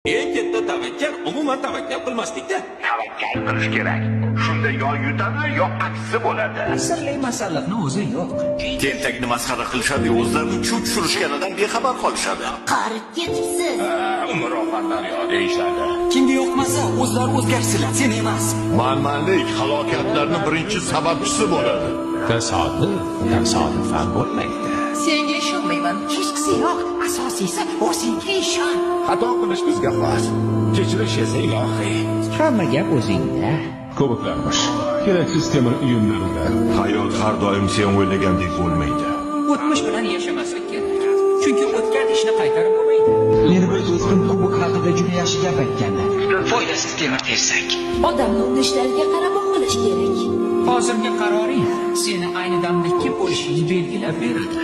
Eng katta tavakkal umuman tavakkal qilmaslikda. Tavakkal qilish kerak. Shunda yo yutadi, yo aksi bo'ladi. Sirli masalliqni o'zi yo'q. Tentakni masxara qilishadi, o'zlarini chuv tushirishganidan bexabar qolishadi. Qarib ketibsiz. Umr oqar daryo deyishadi. Kimga yoqmasa, o'zlari o'zgarsinlar, sen emas. Manmanlik halokatlarni birinchi sababchisi bo'ladi. Tasodif tasodifan bo'lmaydi. Senga ishonmayman. Hechqisi yo'q, asosiysi o'zingga ishon. Xato qilish bizga xos. Kechirish esa ilohiy. Hamma gap o'zingda. Ko'buklarmish. Keraksiz temir uyumlarida. Hayot har doim sen o'ylagandek bo'lmaydi. O'tmish bilan yashamaslik kerak. Chunki o'tgan ishni qaytarib bo'lmaydi. Meni bir do'stim kubok haqida juda yaxshi gap aytgandi. Foydasiz temir tersak. Odamni uni ishlariga qarab baholash kerak. Hozirgi qaroring seni ayni damda kim bo'lishingni belgilab beradi.